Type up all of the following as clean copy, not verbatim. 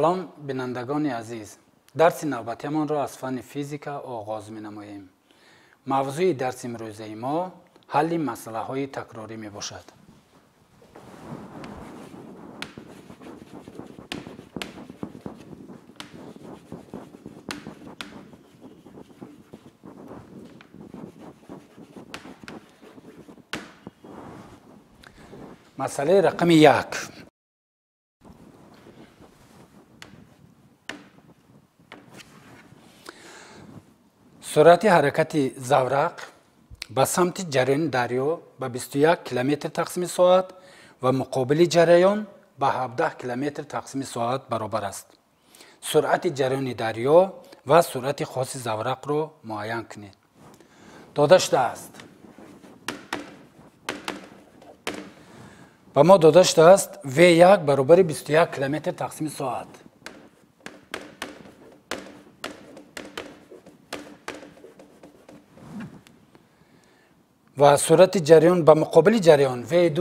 Салом бинандагони азиз. Дарси навбатиамонро аз фанни физика оғоз менамоем. Мавзӯи дарси имрӯзаи мо ҳалли масъалаҳои такрорӣ мебошад. Масъалаи рақами 1. Суръати ҳаракати заврақ ба самти ҷараёни дарё ба 21 километр тақсими соат ва муқобили ҷараён ба 17 километр тақсими соат баробар аст. Суръати ҷараёни дарё ва суръати хоси заврақро муайян кунед. Дода шудааст. Ба мо дода шудааст V1 баробари 21 километр тақсими соат. Ва суръати ҷараён ба муқобили ҷараён V2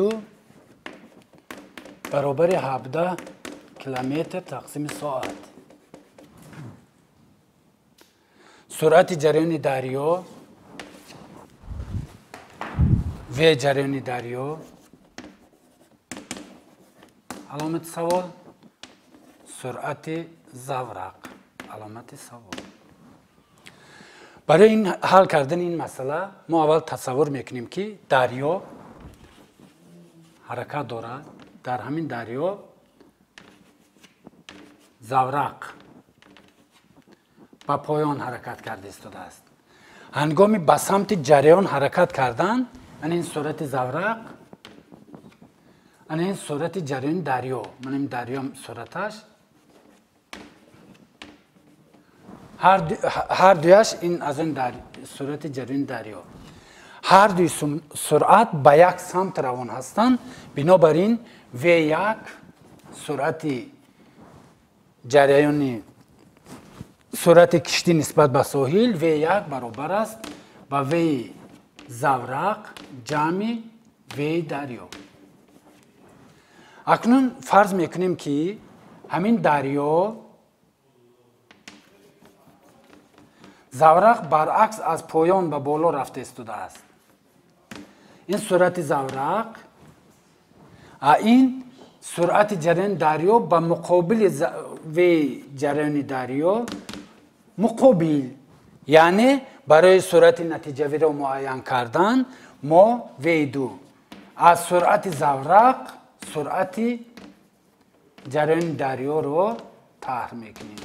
баробари 17 километр тақсими соат. Суръати ҷараёни дарё V ҷараёни дарё аломати савол, суръати заврақ аломати савол. Барои ин ҳал кардани ин масъала мо аввал тасаввур мекунем, ки дарё ҳаракат дорад. Дар ҳамин дарё заврақ ба поён ҳаракат карда истодааст. Ҳангоми ба самти ҷараён ҳаракат кардан, ана ин суръати заврақ, ана ин суръати ҷараёни дарё, мана ин дарё суръаташ ҳар дуяш ин аз он суръати ҷараёни дарё, ҳар дуи суръат ба як самт равон ҳастанд. Бинобар ин V1 суръати ҷараёни суръати киштӣ нисбат ба соҳил V1 баробар аст ба V заврақ ҷамъи V дарё. Акнун фарз мекунем, ки ҳамин дарё заврақ баръакс аз поён ба боло рафта истодааст. Ин суръати заврақ, а ин суръати ҷараёни дарё ба муқобили V ҷараёни дарё муқобил, яъне барои суръати натиҷавиро муайян кардан мо V2 аз суръати заврақ суръати ҷараёни дарёро таҳр мекунем.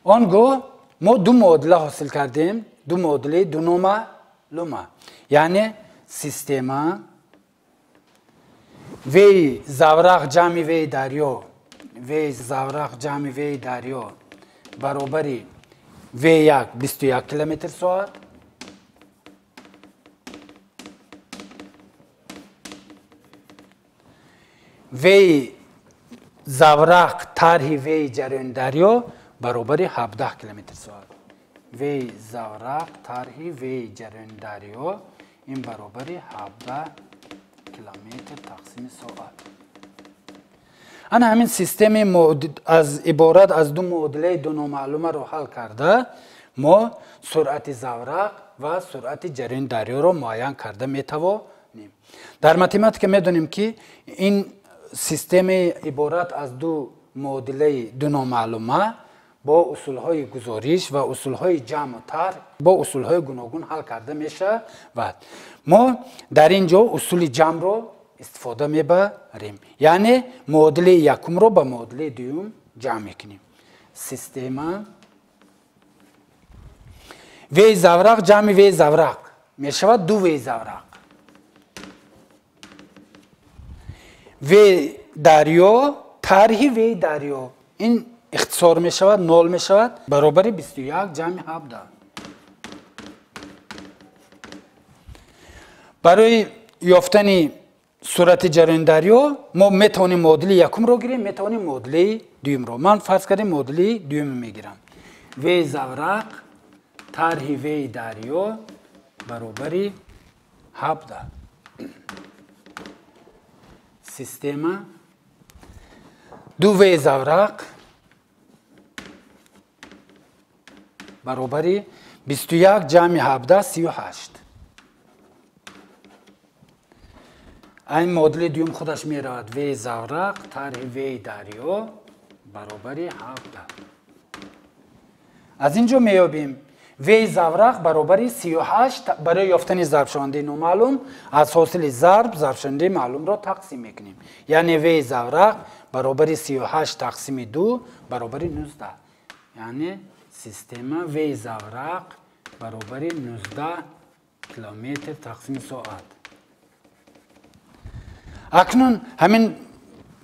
Он гоҳ мо ду муодила ҳосил кардем, ду муодилаи дуномаълума, яъне система V заврақ ҷамъи V дарё, V заврақ ҷамъи V дарё баробари V1 21 километр соат, V заврақ тарҳи V ҷараёни дарё баробари 17 километр соат. V заврақ тарҳи V ҷараёни дарё ин баробари 17 километр тақсими соат. Ана ҳамин системи аз иборат аз ду муодилаи дуномаълумаро ҳал карда мо суръати заврақ ва суръати ҷараёни дарёро муайян карда метавонем. Дар математика медонем, ки ин системи иборат аз ду муодилаи дуномаълума бо усулҳои гузориш ва усулҳои ҷамъу тарҳ бо усулҳои гуногун ҳал карда мешавад. Мо дар ин ҷо усули ҷамъро истифода мебарем, яъне муодилаи якумро ба муодилаи дуюм ҷамъ мекунем. Система V заврақ ҷамъи V заврақ мешавад ду V заврақ. V дарё тарҳи V дарё ин ихтисор мешавад, нол мешавад, баробари 21 ҷамъи 17. Барои ёфтани суръати ҷараёни дарё мо метавонем муодили якумро гирем, метавонем муодили дуюмро. Ман фарз кардем муодили дуюмро мегирам. V заврақ тарҳи V дарё баробари 17. Система Ду В заврақ баробари 21 ҷамъи 17 38. Айн модули дуюм худаш меравад. В заврақ тарҳи В дарё баробари 17. Аз ин ҷо меёбем В заврақ баробари 38. Барои ёфтани зарбшавандаи номаълум аз ҳосили зарб зарбшавандаи маълумро тақсим мекунем. Яъне В заврақ баробари 38 тақсими 2 баробари 19. Яъне система В заврақ баробари 19 километр тақсими соат. Акнун ҳамин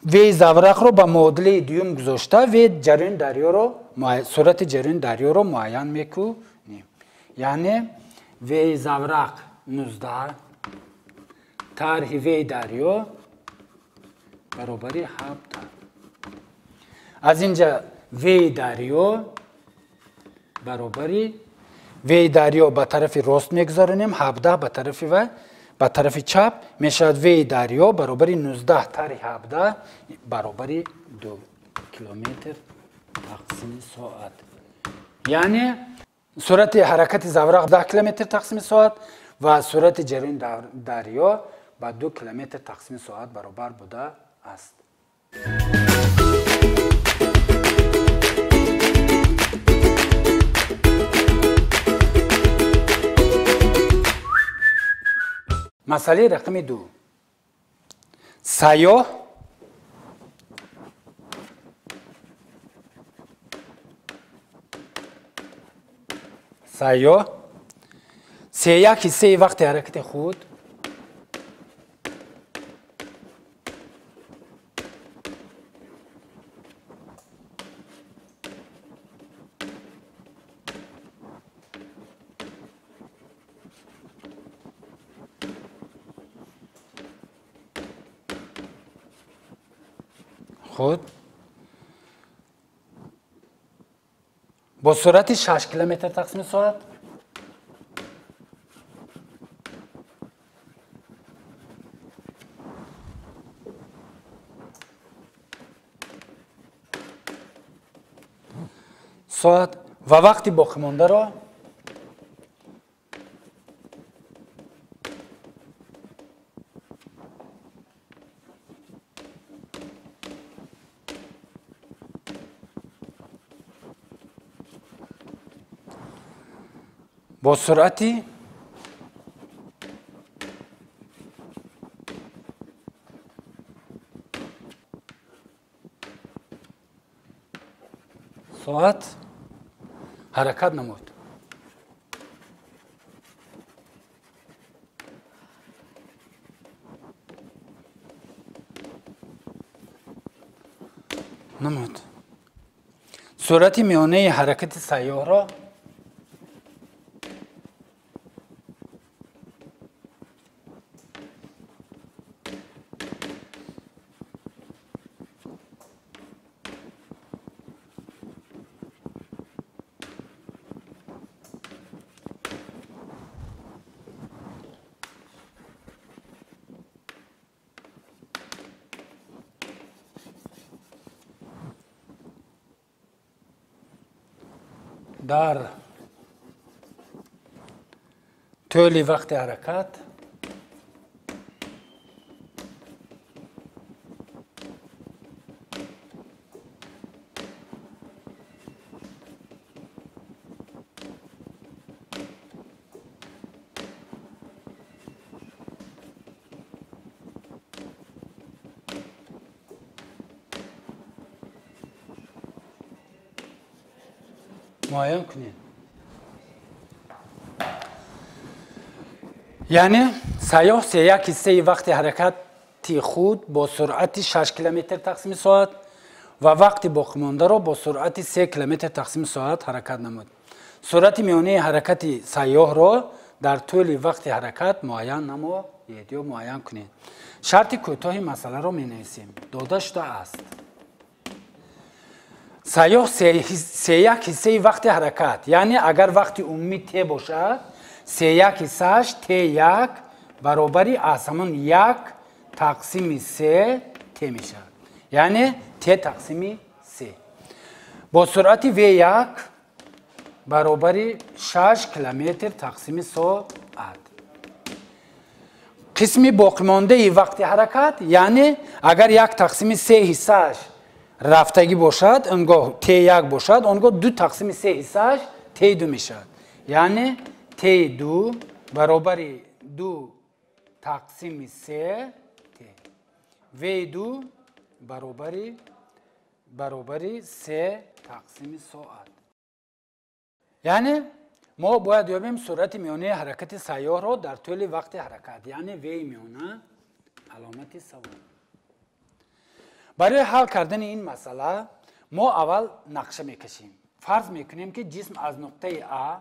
В заврақро ба муодилаи дуюм гузошта В ҷараёни дарёро, суръати ҷараёни дарёро муайян мекунем. Яъне В заврақ 19 тарҳи В дарё баробари 17. Аз инҷа В дарё баробари В дарё ба тарафи рост мегузаронем, 17 ба тарафи ва ба тарафи чап мешавад. В дарё баробари 19 тарҳи 17 баробари 2 километр тақсими соат. Яъне суръати ҳаракати заврақ 10 километр тақсими соат ва суръати ҷараёни дарё ба 2 километр тақсими соат баробар буда аст. Масъалаи рақами 2. Сайёҳ 31 ҳиссаи вақти ҳаракати худ бо суръати 6 километр тақсими соат ва вақти боқимондаро бо суръати соат ҳаракат намуд. Суръати миёнаи ҳаракати сайёҳро дар тӯли вақти ҳаракат муайян кунед. Яъне сайёҳ 31 ҳиссаи вақти ҳаракати худ бо суръати 6 километр тақсими соат ва вақти боқимондаро бо суръати 3 километр тақсими соат ҳаракат намуд. Суръати миёнаи ҳаракати сайёҳро дар тӯли вақти ҳаракат муайян намоед ё муайян кунед. Шарти кӯтоҳи масъаларо менависем. Дода шудааст. Сайёҳ 31 ҳиссаи вақти ҳаракат, яъне агар вақти умумӣ т бошад, 31 ҳиссааш т1 баробари аз ҳамон 1 тақсими 3 т мешавад. Яъне т тақсими се. Бо суръати В1 баробари 6 километр тақсими соат. Қисми боқимондаи вақти ҳаракат, яъне агар як тақсими се ҳиссааш рафтагӣ бошад, он гоҳ Т1 бошад, он гоҳ ду тақсими се ҳиссааш Т2 мешавад. Яъне Т2 баробари ду тақсими се Т. В2 баробари се тақсими соат. Яъне мо бояд ёбем суръати миёнаи ҳаракати сайёҳро дар тӯли вақти ҳаракат, яъне В миёна аломати савол. Барои ҳал кардани ин масъала мо аввал нақша мекашем. Фарз мекунем, ки ҷисм аз нуқтаи А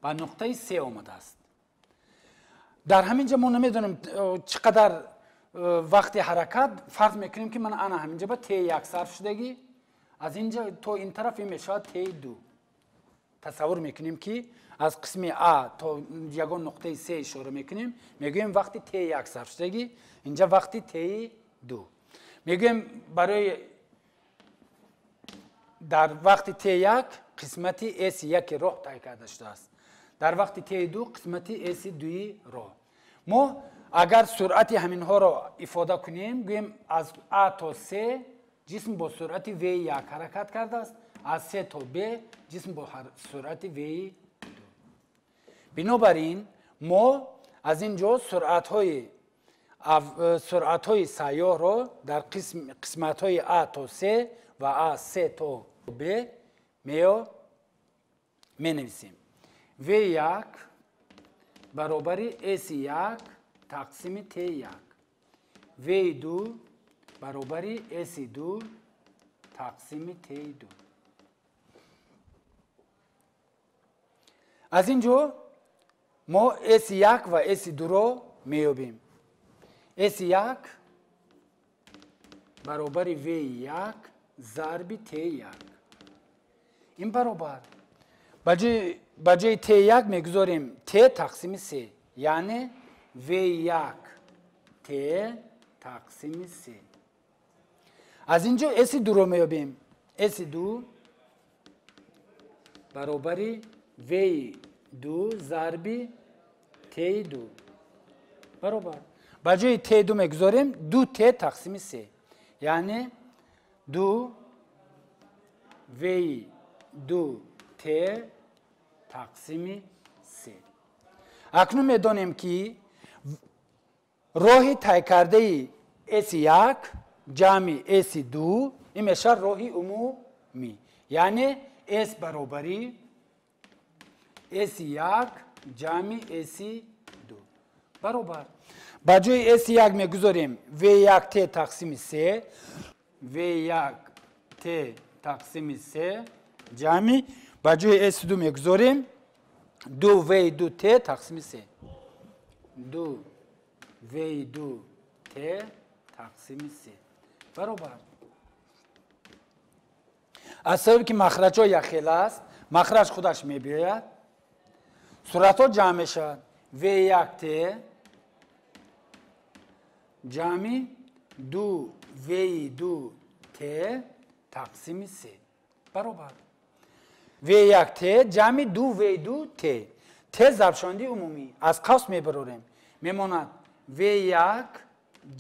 ба нуқтаи С омадааст. Дар ҳамин ҷа мо намедонем чӣ қадар вақти ҳаракат. Фарз мекунем, ки ман ана ҳамин ҷа ба Т1 сарф шудагӣ, аз ин ҷа то ин тараф ин мешавад Т2. Тасаввур мекунем, ки аз қисми А то ягон нуқтаи С ишора мекунем, мегӯем вақти Т1 сарф шудагӣ, инҷа вақти Т2. Мегӯем барои дар вақти Т1 қисмати С1 роҳ тай карда шудааст, дар вақти Т2 қисмати С2 роҳ. Мо агар суръати ҳаминҳоро ифода кунем, гӯем аз А то С ҷисм бо суръати В1 ҳаракат кардааст, аз С то Б ҷисм бо суръати В2. Бинобар ин мо аз ин ҷо суръатҳои сайёҳро дар қисматҳои А то С ва А С то Б менависем. В1 баробари С1 тақсими Т1, В2 баробари С2 тақсими Т2. Аз ин ҷо мо С1 ва С2-ро меёбем. С1 баробари В1 зарби Т1. Ин баробар. Ба ҷои Т1 мегузорем Т тақсими С, яъне В1 Т тақсими С. Аз ин ҷо С2-ро меёбем. С2 баробари В2 зарби Т2 баробар. Ба ҷои Т2 мегузорем 2Т тақсими С, яъне 2 В2 Т тақсими С. Акнун медонем, ки роҳи тай кардаи С1 ҷамъи С2 ин мешавад роҳи умумӣ, яъне С баробари С1 ҷамъи С2 баробар. Ба ҷои С1 мегузорем В1 Т тақсими С, В1 Т тақсими С ҷамъи ба ҷои С2 мегузорем 2 В2 Т тақсими С, 2 В2 Т тақсими С баробар. Аз сабаби ки махраҷҳо якхела аст, махраҷ худаш мебиёяд, суръатҳо ҷамъ мешавад. В1 Т ҷамъи 2 В2 Т тақсими С баробар. В1 Т ҷамъи 2 В2 Т. Т зарбшавандаи умумӣ аз қавс мебарорем, мемонад В1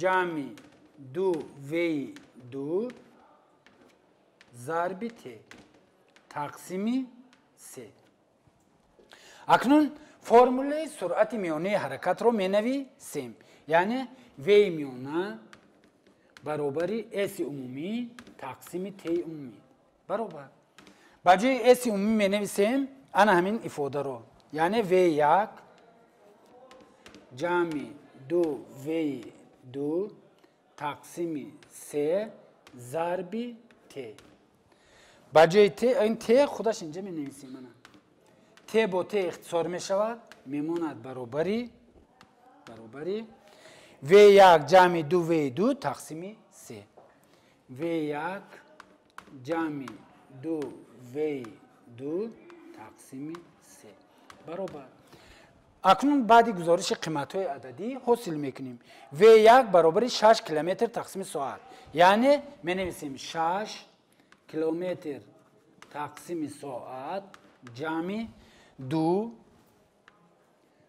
ҷамъи 2 В2 зарби Т тақсими С. Акнун формулаи суръати миёнаи ҳаракатро менависем, яъне В миёна баробари С умумӣ тақсими Т умумӣ баробар. Ба ҷои С умумӣ менависем ана ҳамин ифодаро, яъне В1 ҷамъи 2 В2 тақсими С зарби Т. Ба ҷои Т, ин Т худаш инҷа менависем. Ана Т бо Т ихтисор мешавад, мемонад баробари В1 ҷамъи 2 В2 тақсими С. В1 ҷамъи 2 В2 тақсими С баробар. Акнун баъди гузориши қиматҳои ададӣ ҳосил мекунем. В1 баробари 6 километр тақсими соат. Яъне менависем 6 километр тақсими соат ҷамъи 2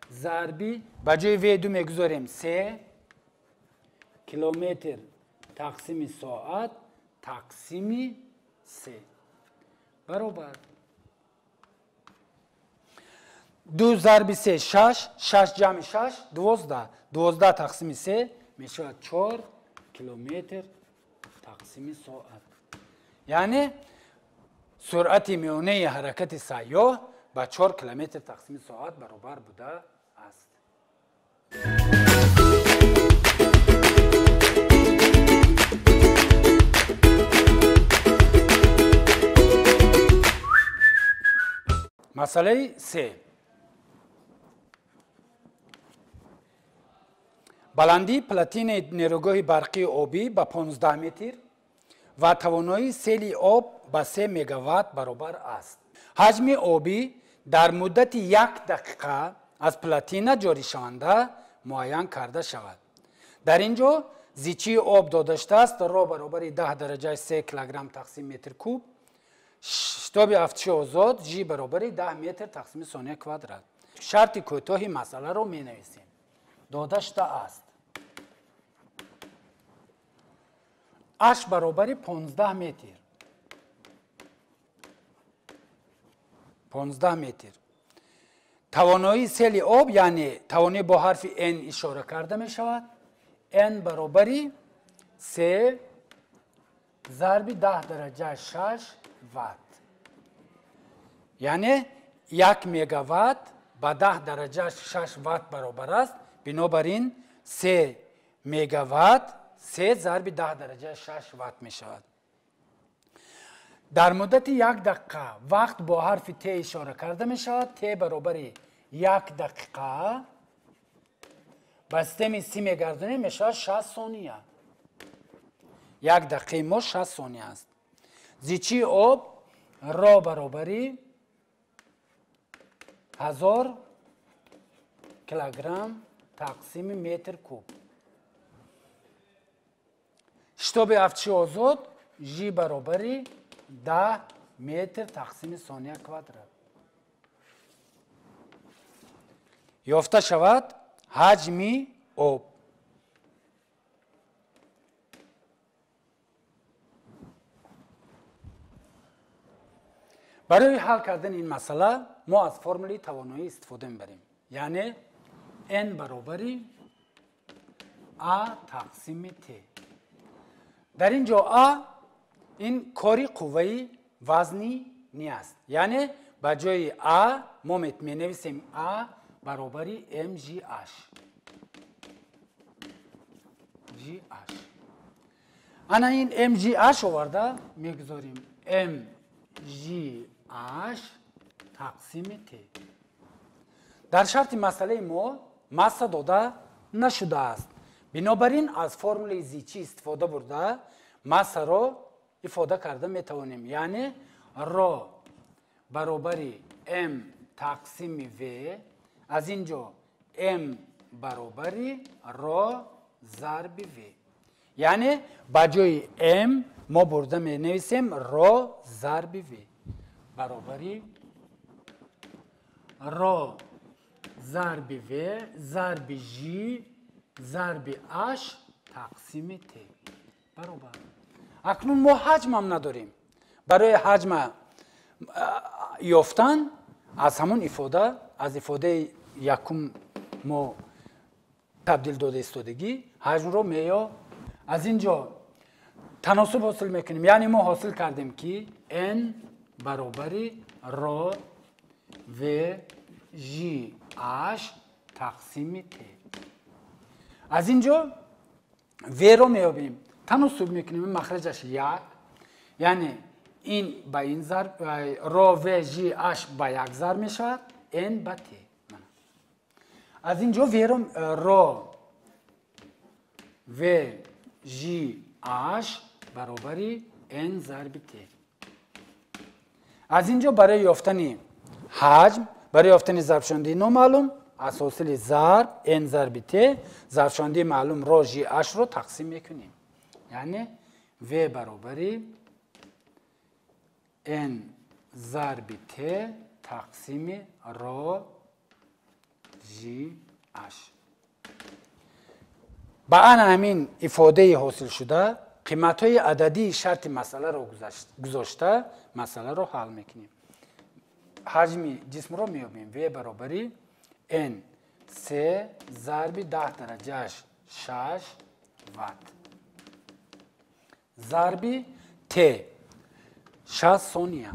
зарби ба ҷои В2 мегузорем 3 километр тақсими соат тақсими 3 баробар 2 зарби 3 6, 6 ҷамъи 6 12, 12 тақсими 3 мешавад 4 километр тақсими соат. Яъне суръати миёнаи ҳаракати сайёҳ ба 4 километр тақсими соат баробар буда аст. Масъалаи 3. Баландии платинаи нерӯгоҳи барқии обӣ ба 15 метр ва тавоноии сели об ба 3 мегаватт баробар аст. Ҳаҷми обӣ дар муддати 1 дақиқа аз платина ҷоришаванда муайян карда шавад. Дар ин ҷо зичии об дода шудааст, ро баробари 10 дараҷаи 3 килограмм тақсим метр куб, шитоби афтиши озод ж баробари 10 метр тақсими сония квадрат. Шарти кӯтоҳи масъаларо менависем. Дода шудааст. H баробари 15 метр. 15 метр. Тавоноии сели об, яъне тавоноӣ бо ҳарфи N ишора карда мешавад. N баробари 3 зарби 10 дараҷа 6 ватт. Яъне 1 мегаватт ба 10 дараҷа 6 ватт баробар аст. Бинобар ин 3 мегаватт 3 зарби 10 дараҷа 6 ватт мешавад. Дар муддати 1 дақиқа вақт бо ҳарфи Т ишора карда мешавад. Т баробари 1 дақиқа ба системи С мегардонем мешавад 60 сония. 1 дақиқаи мо 60 сония аст. Зичии об ро баробари 1000 килограмм тақсими метр куб. Шитоби афтиши озод ж баробари 10 метр тақсими сония квадрат. Ёфта шавад ҳаҷми об. Барои ҳал кардани ин масъала мо аз формулаи тавоноӣ истифода мебарем. Яъне N баробари A тақсими T. Дар ин ҷо A ин кори қувваи вазнӣ аст. Яъне ба ҷои A мо менависем A баробари mgh. GH. Ана ин mgh оварда мегузорем mgh тақсими T. Дар шарти масъалаи мо масса дода нашудааст. Бинобар ин аз формулаи зичӣ истифода бурда массаро ифода карда метавонем. Яъне ро баробари m тақсими v, аз ин ҷо m баробари ро зарби v. Яъне ба ҷои m мо бурда менависем ро зарби v баробари ро зарби v зарби ж зарби h тақсими t баробар. Акнун мо ҳаҷмам надорем. Барои ҳаҷма ёфтан аз ҳамон ифода, аз ифодаи якум мо табдил дода истодагӣ ҳаҷмро меё аз ин ҷо таносуб ҳосил мекунем. Яъне мо ҳосил кардем ки n баробари ро v ж h тақсими t. Аз ин ҷо v-ро меёбем, таносуб мекунем, махраҷаш 1, яъне ин ба ин зарб ро v ж h ба 1 зарб мешавад, n ба t. Аз ин ҷо v-ро ро v ж h баробари n зарби t. Аз ин ҷо барои ёфтани ҳаҷм, барои ёфтани зарбшавандаи номаълум Аз ҳосили зарб n зарби t зарбшавандаи маълум ро ж h-ро тақсим мекунем. Яъне v баробари n зарби t тақсими ро ж h. Ба ана ҳамин ифодаи ҳосилшуда қиматҳои ададии шарти масъаларо гузошта масъаларо ҳал мекунем. Ҳаҷми ҷисмро меёбем. V баробари n c зарби 10 дараҷааш 6 ватт зарби t 60 сония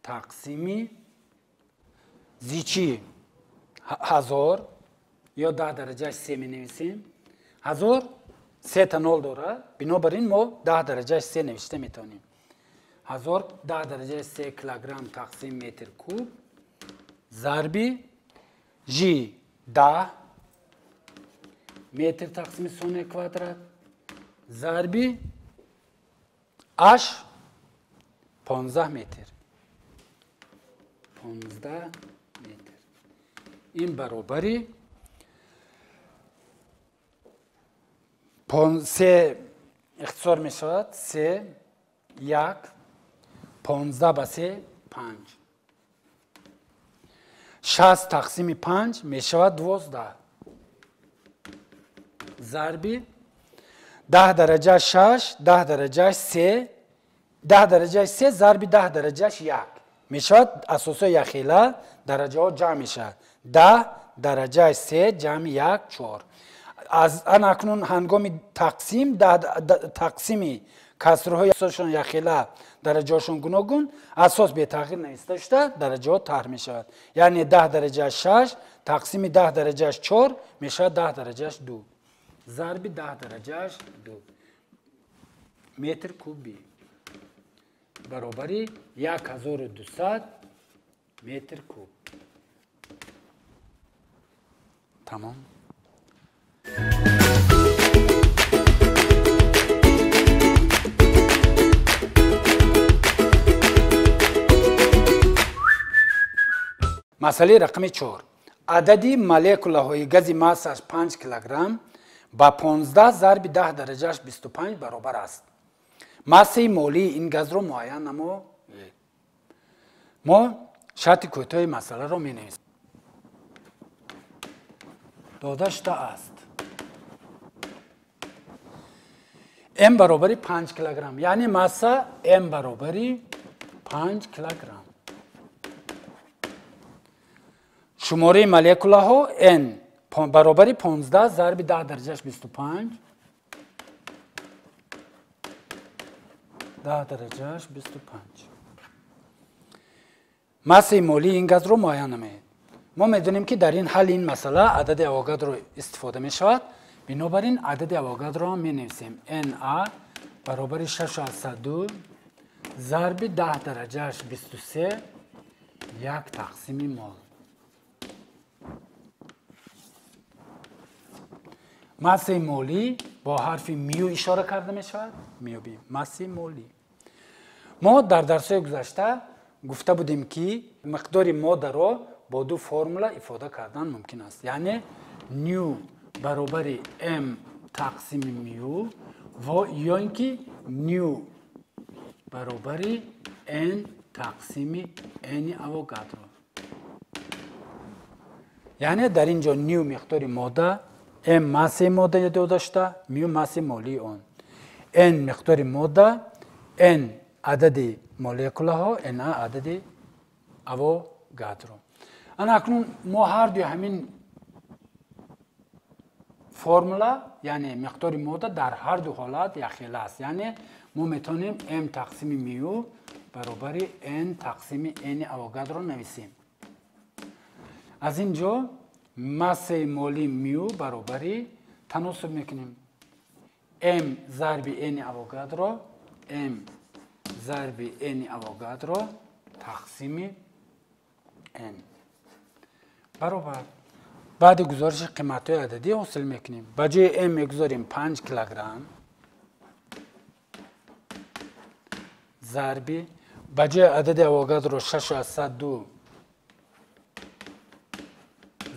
тақсими зичи 1000 ё 10 дараҷааш 3 менависем. 1000 сета нол дорад, бинобар ин мо 10 дараҷааш 3 навишта метавонем. 1000 10 дараҷаи 3 килограмм тақсим метр куб зарби ж 10 метр тақсими сония квадрат зарби h 15 метр. 15 метр. Ин баробари 3 ихтисор мешавад 3 1 15 ба 3 5. 60 тақсими 5 мешавад 12 зарби 10 дараҷа 6 10 дараҷа 3 10 дараҷа 3 зарби 10 дараҷа 1 мешавад. Асосҳои якхела дараҷаҳо ҷамъ мешавад. 10 дараҷа 3 ҷамъи 1 4. Аз ана акнун ҳангоми тақсим тақсими касрҳои асосшон якхела дараҷаҳошон гуногун асос бетағйир нависта шуда дараҷаҳо тарҳ мешавад. Яъне 10 дараҷааш 6 тақсими 10 дараҷааш 4 мешавад 10 дараҷааш 2 зарби 10 дараҷааш 2 метр кубӣ баробари 1200 метр куб. Тамом. Масъалаи рақами 4. Адади молекулаҳои гази массааш 5 килограмм ба 15 зарби 10 дараҷааш 25 баробар аст. Массаи молии ин газро муайян намоед. Мо шарти кӯтоҳи масъаларо менависем. Дода шудааст. М баробари 5 килограмм, яъне масса М баробари 5 килограмм. Шумораи молекулаҳо N баробари 15 зарби 10 дараҷааш 25 10 дараҷааш 25. Массаи молии ин газро муайян намоед. Мо медонем ки дар ин ҳалли ин масъала адади Авогадро истифода мешавад. Бинобар ин адади Авогадро менависем. Na баробари 6,2 зарби 10 дараҷааш 23 1 тақсими мол. Массаи молӣ бо ҳарфи мю ишора карда мешавад. Меёбем массаи молӣ. Мо дар дарсҳои гузашта гуфта будем ки миқдори моддаро бо ду формула ифода кардан мумкин аст. Яъне ню баробари м тақсими мю ва ё ин ки ню баробари n тақсими n Авогадро. Яъне дар ин ҷо ню миқдори модда, м массаи модда дода шуда, мю массаи молии он. N миқдори модда, n адади молекулаҳо, Na адади Авогадро. Ана акнун мо ҳар дуи ҳамин формула, яъне миқдори модда дар ҳар ду ҳолат якхела аст. Яъне мо метавонем м тақсими мю баробари n тақсими n Авогадро нависем. Аз ин ҷо массаи молии мю баробари таносуб мекунем. М зарби n Авогадро, м зарби n Авогадро тақсими n баробар. Баъди гузориши қиматҳои ададӣ ҳосил мекунем. Ба ҷои м мегузорем 5 килограмм зарби ба ҷои адади Авогадро 6,2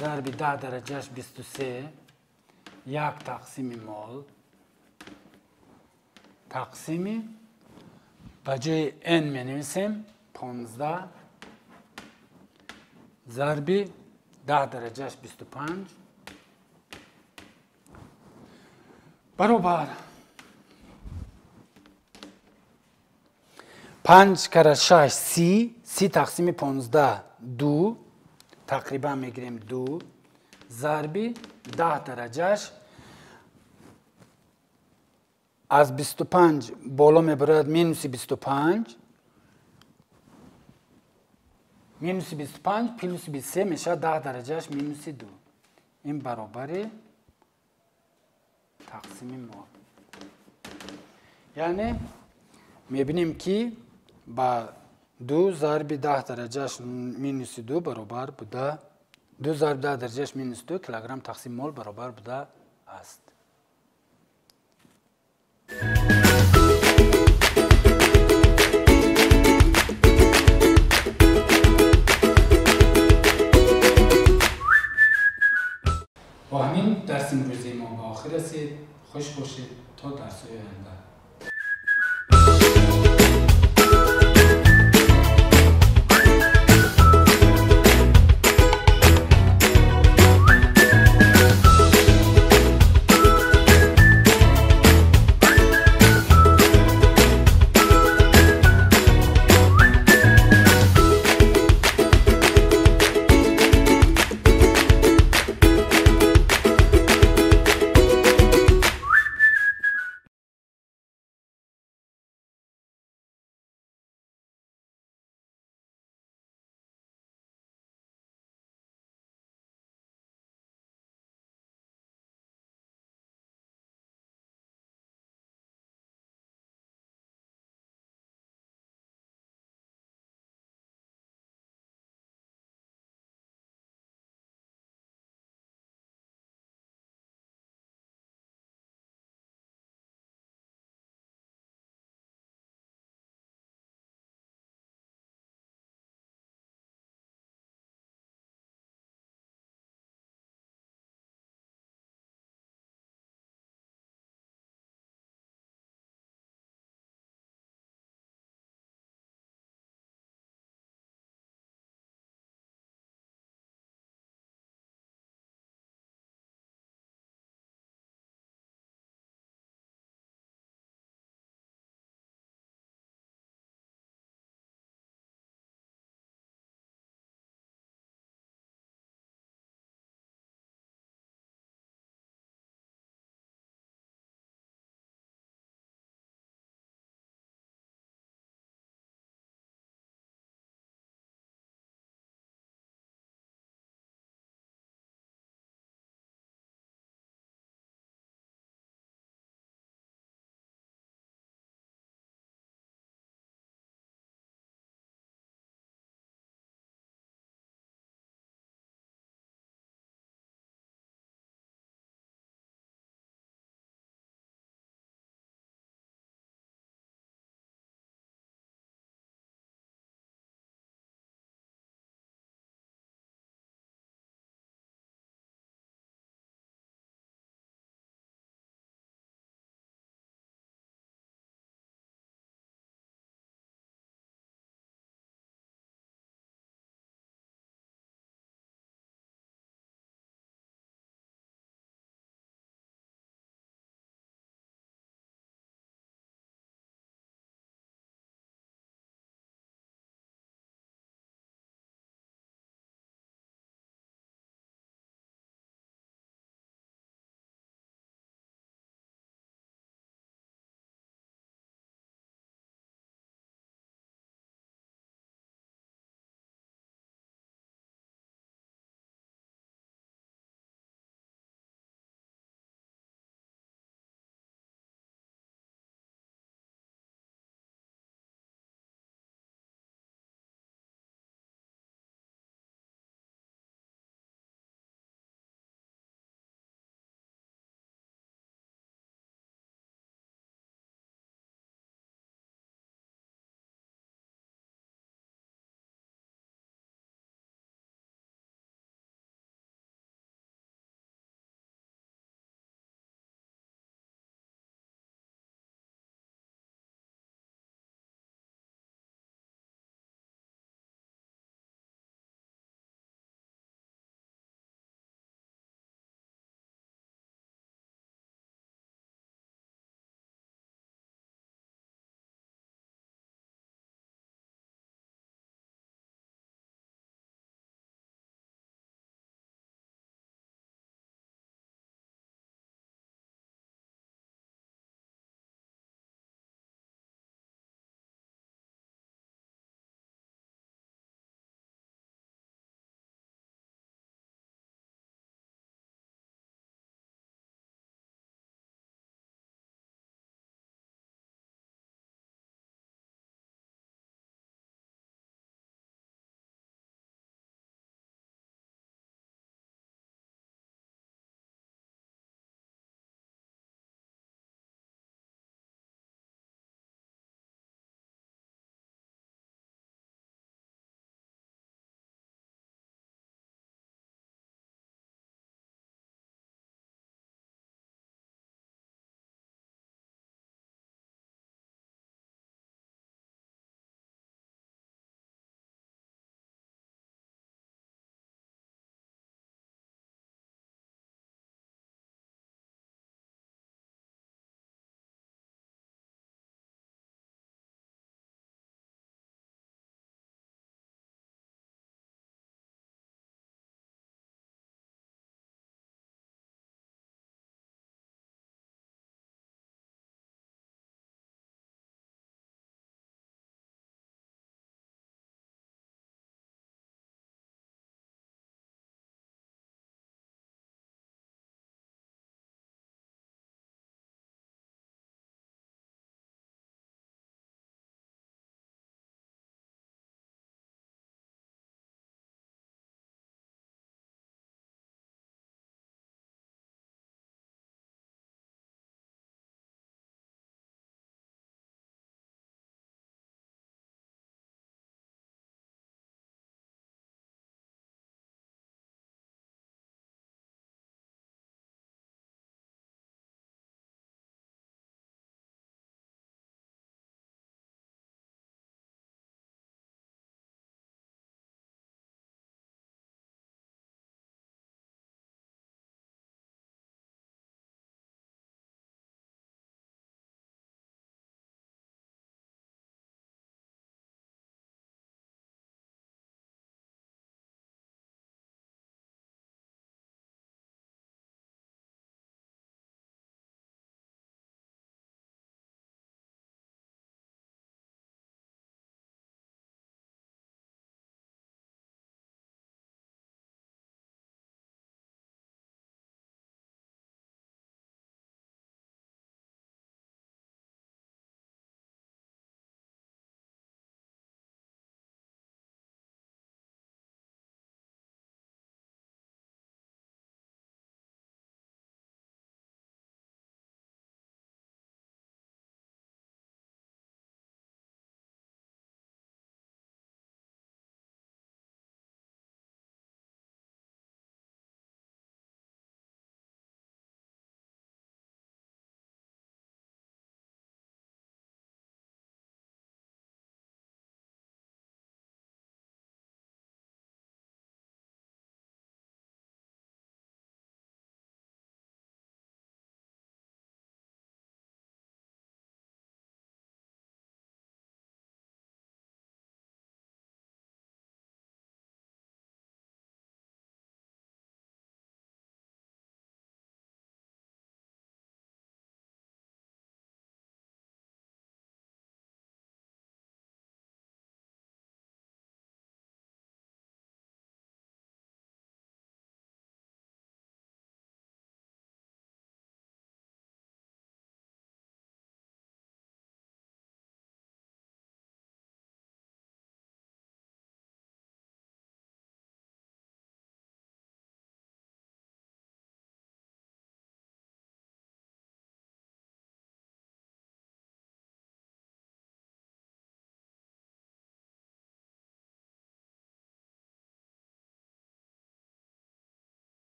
зарби 10 дараҷаш 23 як тақсими мол тақсими ба ҷои n менависем 15 зарби 10 дараҷаш 25 баробар 5 кара 6 30, 30 тақсими 15 2, тақрибан мегирем 2 зарби 10 дараҷаш аз 25 боло мебарояд минуси 25, минуси 25 плюси 23 мешавад 10 дараҷаш минуси 2. Ин баробари тақсими мол. Яъне мебинем ки ба 2 зарби 10 дараҷаш минуси 2 баробар буда 2 зарби 10 дараҷаш минус 2 килограмм тақсим мол баробар буда аст. Бо ҳамин дарси имрӯзаи мо ба охир расид. Хуш бошед то дарсҳои оянда.